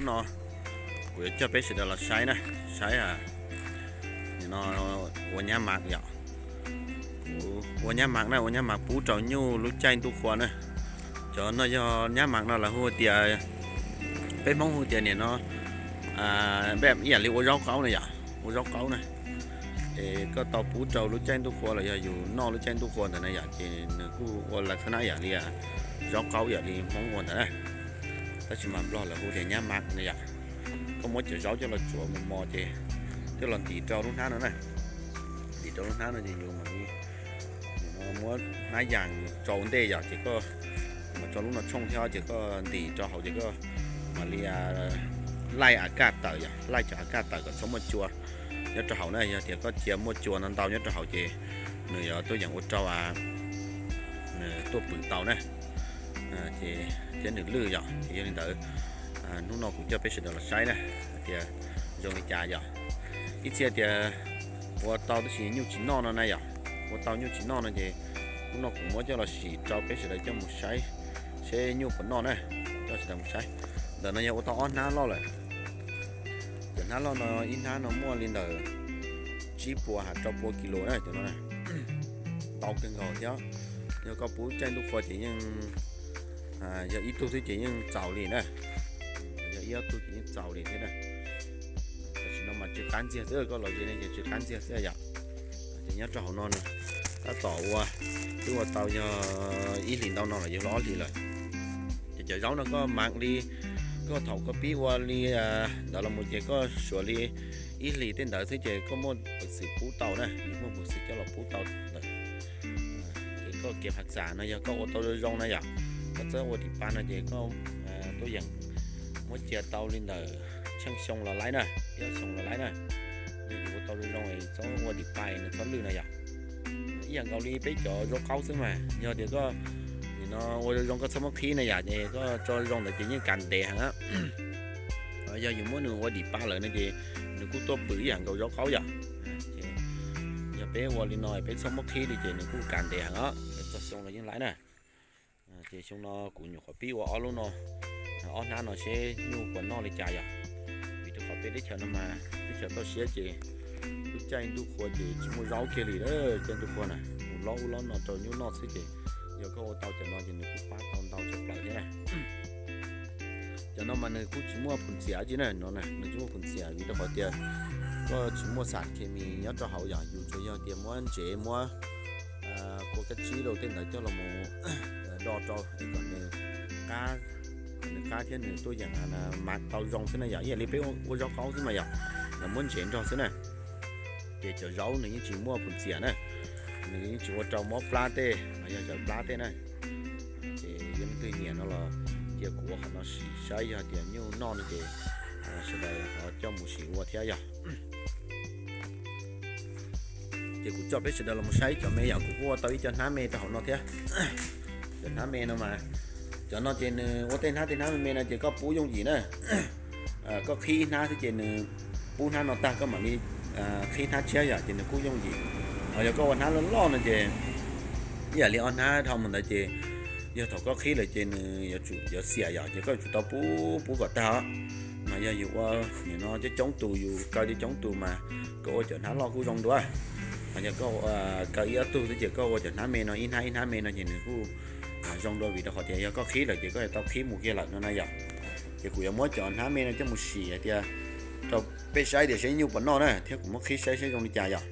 No kuv yuav coj peb sawv daws los saib na, saib no ua nyab mam yom. Kuv ua nyab mam na, ua nyab mam pub rau nyuj lub caij ntuj qhua na. Cov no yog nyab mam no lawv hu tias, peb Hmoob hu tias nim no ib yam li ua zaub qaub na yom, ua zaub qaub na. Es koj tau pub rau lub caij ntuj qhua los yog yus noj lub caij ntuj qhua ntawd na yom, ces nws kuj ua lawv khab nab yam li zaub qaub yam li Hmoob ua ntawd na. Tab sis mas Nplog lawv hu tias nyab mam na yom. Koj muab cov zaub coj los tsuav mos mos ces coj los ntim rau lub hnab no na. Ntim rau lub hnab no ces yus mam li muab hnab yas rau ntej yom, ces koj mam tso lub no tshooj thiab ces koj ntim rau hauv ces koj mam li laij a kaj tawm yom, laij cov a kaj tawm kom txhob muaj cua nyob rau hauv na. Yog tias koj cia muaj cua no ntau nyob rau hauv ces nws yuav tuaj yeem ua rau nws tuaj pwm tau na, thiab nws lwj yom. Ces yog li ntawd, hnub no kuv coj peb sawv daws los saib na, hais tias zoo li cas yom. Ib txhia tias ua tau tab sis nyuj tsis noj no na yom, ua tau nyuj tsis noj no ces hnub no kuv muab coj los sim rau peb sawv daws coj mus saib seb nyuj puas noj na, coj sawv daws mus saib. Ntawm no yog ua tau ob hnab loj lawm. Cov hnab loj no ib hnab no muaj li ntawm tsib puas ha rau pua kis lus na, cov no ntau kawg nkaus thiab. Yog koj pub caij ntuj qhua ces yeej, yog ib tug xwb ces yeej txaus li na, yog ib ob tug ces yeej txaus li thiab na. Tam sim no mas tsw qab ntxiag xwb, koj los ze ne ces tsw qab ntxiag xwb yom. Ces nyob rau hauv no nws tab tom ua, twb ua tau yog ib hlis ntau no los yog ob hlis lawm. Ces cov zaub no koj mam li, koj thaum koj pib ua li ntawd los mus ces koj suav li ib hlis tej ntawd xwb ces koj muaj peev xwm pub tau na, muaj peev xwm coj los pub tau lawm. Ces koj kev phav xam no yog koj ua tau zoo zoo na yom, koj txawj ua dim pa no ces koj tuaj yeem muab cia tau li ntawm tsheej xyoo los laib na, ib ob xyoo los laib na. Yog yus ua tau zoo zoo es txhob ua dim pa nws txhob lwj na yom. Ib yam nkaus li peb cov zaub qaub xwb mas, yog tias koj nim no ua zoo zoo koj txhob muab qhib na yom, ces koj tso zoo ntawd ces yeej kav ntev heev. Yog yus muab nws ua dim pa lawm no ces nws kuj tuaj pwm ib yam nkaus zaub qaub yom. Yog peb ua li no peb txhob muab qhib li ces nws kuj kav ntev heev os, txog xyoo los yeej laib na. Ces xyoo no kuv nyuam qhuav pib ua ob lub no, ob hnab no seb nyuj puas noj li cas yom. Vim rau qhov peb teb chaws no mas teb chaws toj siab ces lub caij ntuj qhua ces tsis muaj zaub kiag li, caij ntuj qhua na, mus lob ub lob no rau nyuj noj xwb ces yog koj ua tau cov no ces nws kuj pab tau ntau tshaj plaws thiab na. Cov no mas nws kuj tsis muaj phum ntxias tsi na, no nws tsis muaj phum ntxias vim rau qhov tias koj tsis muaj xam khes mis nyob rau hauv yom, yus tsuas yog tias muab ntsev muab kua kab tsib rau tej ntawd coj los mus do rau es kom nws qab, kom nws qab thiab nws tuaj yeem mas tau zoo xwb na yom, ib yam li peb ua zaub qaub xwb mas yom, los muab ntsev nrog xwb na. Ces cov zaub nws yeej tsis muaj phum ntxias na, nws yeej tsis ua rau mob plab tej los yog zawv plab tej na. Ces yog leej twg nyiam no los cia kuv ua qhov no sim saib, yog tias nyuj noj no ces sawv daws ho coj mus sim ua thiab yog. Ces kuv coj peb sawv daws los mus saib cov me yom, kuv kuj ua tau ib co hnab me rau hauv no thiab. Cov hnab me no mas, cov no ces nws ua tej hnab tej hnab me me no ces koj pub yooj yim na. Koj qhib ib hnab xwb ces nws pub hnab no tag koj mam li qhib hnab tshiab yom, ces nws kuj yooj yim. Ho yog koj ua hnab loj loj no ces ib yam li ob hnab dhau mus ntawd ces yog thaum koj qhib lawm ces nws yuav tsum yuav xiam yom, ces koj yuav tsum tau pub pub kom tag os. Mas yog yus ua nim no coob coob tus, yus kaw coob coob tus mas koj ua cov hnab loj kuj zoo dua. Ho yog koj kaw ib ob tug xwb ces koj ua cov hnab me no ib hnab ib hnab me no ces nws kuj zoo dua vim rau qhov tias yog koj qhib lawm ces koj yuav tau qhib mus kiag lawm no na yom. Ces kuv yuav muab cov hnab me no coj mus sim hais tias rau peb saib tias saib nyuj puas noj na, thiab kuv muab qhib saib saib zoo li cas yom.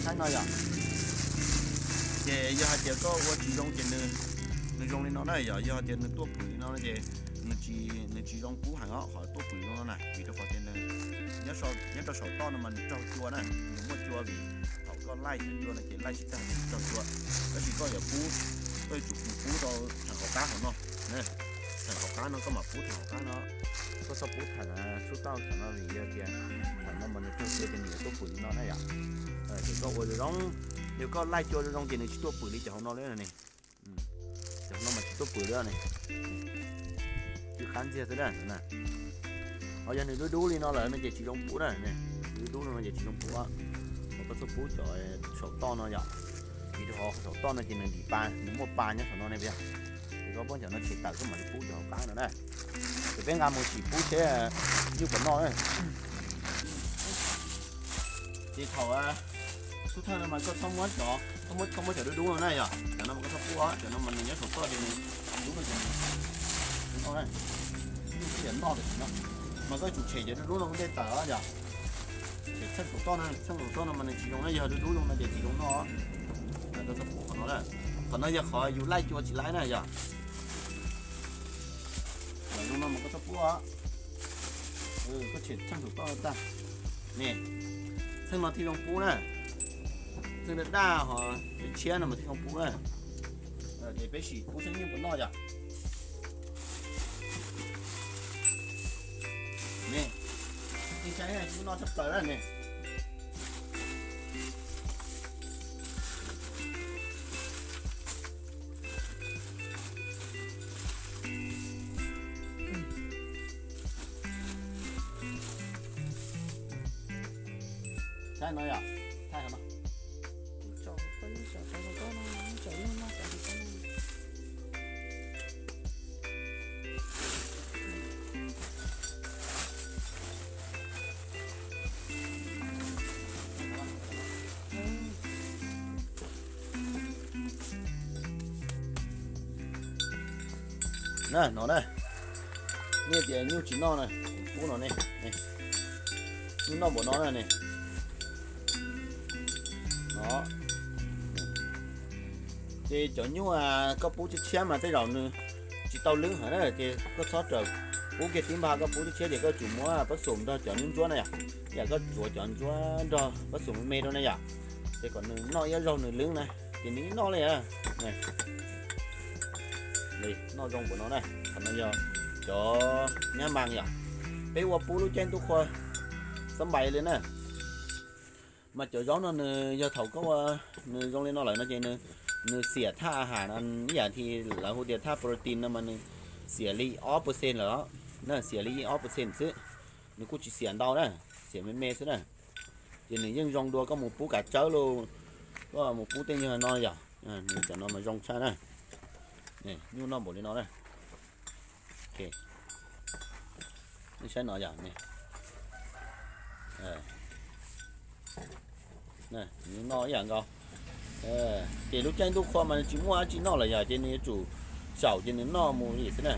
Saib no yom. Ces yog hais tias koj ua tsis zoo ces nws zoo li no na yom, yog hais tias nws tuaj pwm li no ces nws tsis zoo pub heev os, qhov tuaj pwm li no na, vim rau qhov tias nws nyob rau saum toj no mas nws raug cua na, nws muaj cua vim thaum koj laij cov cua no ces laij tsis tag ces nws raug cua. Tab sis koj yuav pub, koj yuav tsum pub rau theem hauv qab hauv no, theem hauv qab no koj mam pub theem hauv qab no, koj txhob pub theem sub tauj theem no vim yog tias theem no mas nws raug cua ces nws yuav tuaj pwm li no na yom. Ces koj ua zoo zoo, yog koj laij cua zoo zoo ces nws tsis tuaj pwm li cov hauv no li ne. Cov hauv no mas tsis tuaj pwm li ne, twb qab ntxiag xwb na. Yog nws dub dub li no lawm no ces tsis zoo pub na, dub dub li no ces tsis zoo pub. Mas koj txhob pub cov saum toj no yom, vim rau qhov saum toj no ces nws dim pa, nws muaj pa nyob saum no ne puas yog? Ces koj pub cov no tshem tawm koj mam li pub cov hauv qab no na. Ces peb nqa mus sim pub seb nyuj puas noj na. Ces thaum xub thawj no mas koj txhob muab cov, koj muab, txhob muab cov dub dub no na yom, cov no mas koj txhob pub, cov no mas nws nyob saum toj ces nws dub no ces nws noj na, nyuj thiaj noj tam sim no. Mas koj yuav tsum tshem cov dub dub no ua ntej tawm yom. Tshem txheej saum toj na, txheej saum toj no mas nws tsis zoo na, yog dub dub zoo no ces tsis zoo noj. Koj txhob pub qhov no na, qhov no yog qhov yus laij cua tsis laij na yom. Cov zoo no mas koj txhob pub, koj tshem txheej saum toj tag ne, txheej no thiaj zoo pub na. Txheej daj daj ho tshiab no mas thiaj zoo pub na. Ces peb sim pub seb nyuj puas noj yom. Ne, nej saib, nyuj noj tshaj plaws na ne. Saib no yom, saib no. Na no na, nej tias nyuj tsis noj na, kuv pub no ne, nyuj noj npaum no na ne. No, ces cov nyuj koj pub tshiab tshiab mas tej zaum nws tsis tau lwb heev na, ces koj txhob rawm pub kiag tib npag, koj pub tshiab tshiab ces koj tsum muab pab xum nrog cov nyuj ntsuab na yom, yam koj tsuav cov ntsuab nrog pab xum me me rau na yom, ces kom nws noj ib zaug nws lwb na, ces nws ib noj li. Noj zoo npaum no na, qhov no yog cov nyab mas yom, peb ua pub lub caij ntuj qhua xab npais li na. Mas cov zaub no nws yog thaum koj ua nws zoo li no lawm no ces nws xiam thaj a has no ib yam li lawv hu tias thaj protein no mas nws xiam li ob percent lawm, xiam li ob percent xwb. Nws kuj tsis xiam ntau na, xiam me me xwb na. Ces nws yeej zoo dua koj mus pub kav tsawb los, koj mus pub tej nyuag no yom, nws cov no mas zoo tshaj na. Nyuj noj npaum li no na. Nej saib no yom, nws noj ib yam nkaus. Ces lub caij ntuj qhua mas nws tsis muaj dab tsi noj lawm yom, ces nws yuav tsum xyaum ces nws noj mus li xwb na.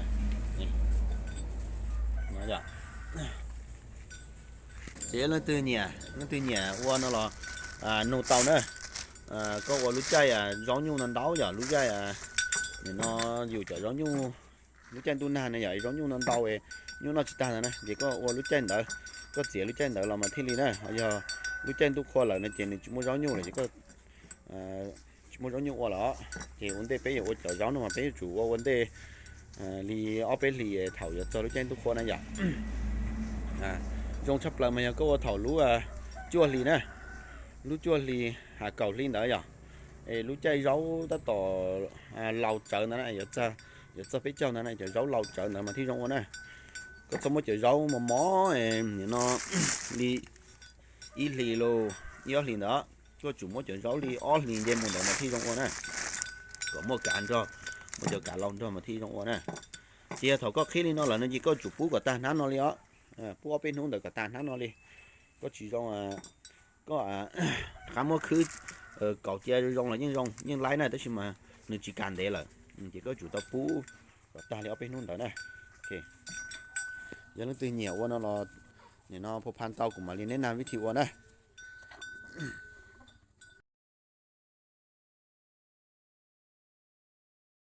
Ces leej twg nyiam, leej twg nyiam ua no los nug tau na. Koj ua lub caij zaub nyuj no ntau yom, lub caij nim no yus cov zaub nyuj, lub caij ntuj nag no yom, zaub nyuj no ntau, nyuj noj tsis tag ntawd na, ces koj ua lub caij ntawd, koj txiav lub caij ntawd los mas thiaj li na. Ho yog lub caij ntuj qhua lawm no ces nws tsis muaj zaub nyuj lawm ces koj tsis muaj zaub nyuj ua lawm os. Ces ua ntej peb yuav ua cov zaub no mas peb yuav tsum ua ua ntej li ob peb hlis thaum yuav txog lub caij ntuj qhua na yom. Zoo tshaj plaws mas yog koj ua thaum lub cuaj hli na, lub cuaj hli has kaum hli ntawd yom, es lub caij zaub tab tom laus tsawv ntawd na, yuav txog peb caug ntawd na, cov zaub laus tsawv ntawd mas thiaj zoo ua na. Koj txhob muab cov zaub mos mos nim no li ib hlis los ib ob hlis ntawd, koj tsum muab cov zaub li ob hlis nce mus ntawd mas thiaj zoo ua na. Kom muaj kav nrog, muaj cov kav laus nrog mas thiaj zoo ua na. Ces yog thaum koj qhib li no lawm no ces koj tsum pub kom tag hnab no li os. Pub ob peb hnub ntawd kom tag hnab no li. Koj tsis zoo, koj rov qab muab khwb kaus cia zoo los yeej zoo, yeej laib na, tab sis mas nws tsis kav ntev lawm, ces koj tsum tau pub kom tag li ob peb hnub ntawd na. Yog leej twg nyiam ua no los nim no phu pha tau kuv mam li neb nag vib thi ua na.